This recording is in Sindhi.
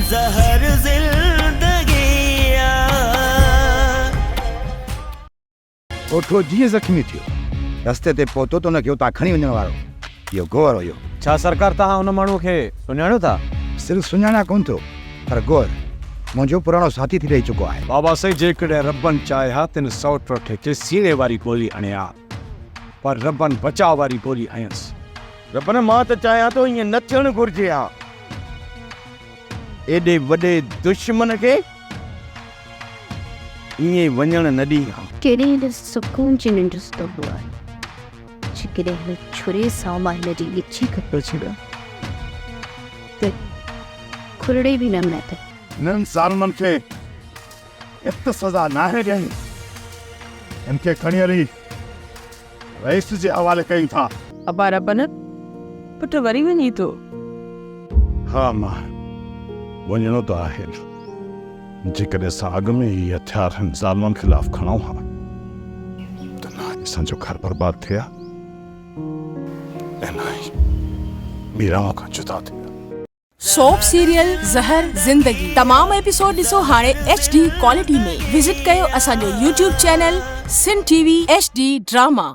زهر زندگي آ. اوٺو جيئن زخمي ٿيو، رستي تي پهتو ته ان کي اتان کڻي وڃڻ وارو اهو گوهر هيو. ڇا سرڪار توهان ان ماڻهوء کي سڃاڻيو ٿا؟ صرف سڃاڻان ڪونه ٿو، پر گوهر منهنجو پراڻو ساٿي ٿي رهي چڪو آهي. بابا سائين جيڪڏهن ربن چاهي ها ته هن سئوٽ رٺي کي سيني واري گولي هڻي ها، پر ربن بچاء واري گولي هنيس. ربن مان ته چاهيان ٿو ائين نه ٿيڻ گهرجي ها. ايڏي وڏي دشمن کي ائين وڃڻ نه ڏين ها. ڪيڏي نه سڪون جي ننڊ ستو هو آهي. جيڪڏهن هن ڇري سان مان هن جي ڳچي ڪپي ڇڏيان ته کرڙي به نه ملندي. هنن ظالمن کي هت سزا ناهي ڏيڻي. هن کي کڻي هلي رئيس جي حوالي ڪيون ٿا. ابا ربن، پٽ وري وڃي ٿو. ها امان، وڃڻو ته آهي. جيڪڏهن اسان اڳ ۾ ئي هٿيار هن ظالمن خلاف کڻون ها ته نه اڄ اسان جو گهر برباد ٿئي ها ۽ نه ئي ميران کان جدا ٿئي ها. سوپ سيريل زهر زندگي تمام ايپيسوڊ ڏسو هاڻي ايڇ ڊي ڪوالٽي ۾ وزٽ ڪيو اسان جو YouTube channel Sindh T V H D drama.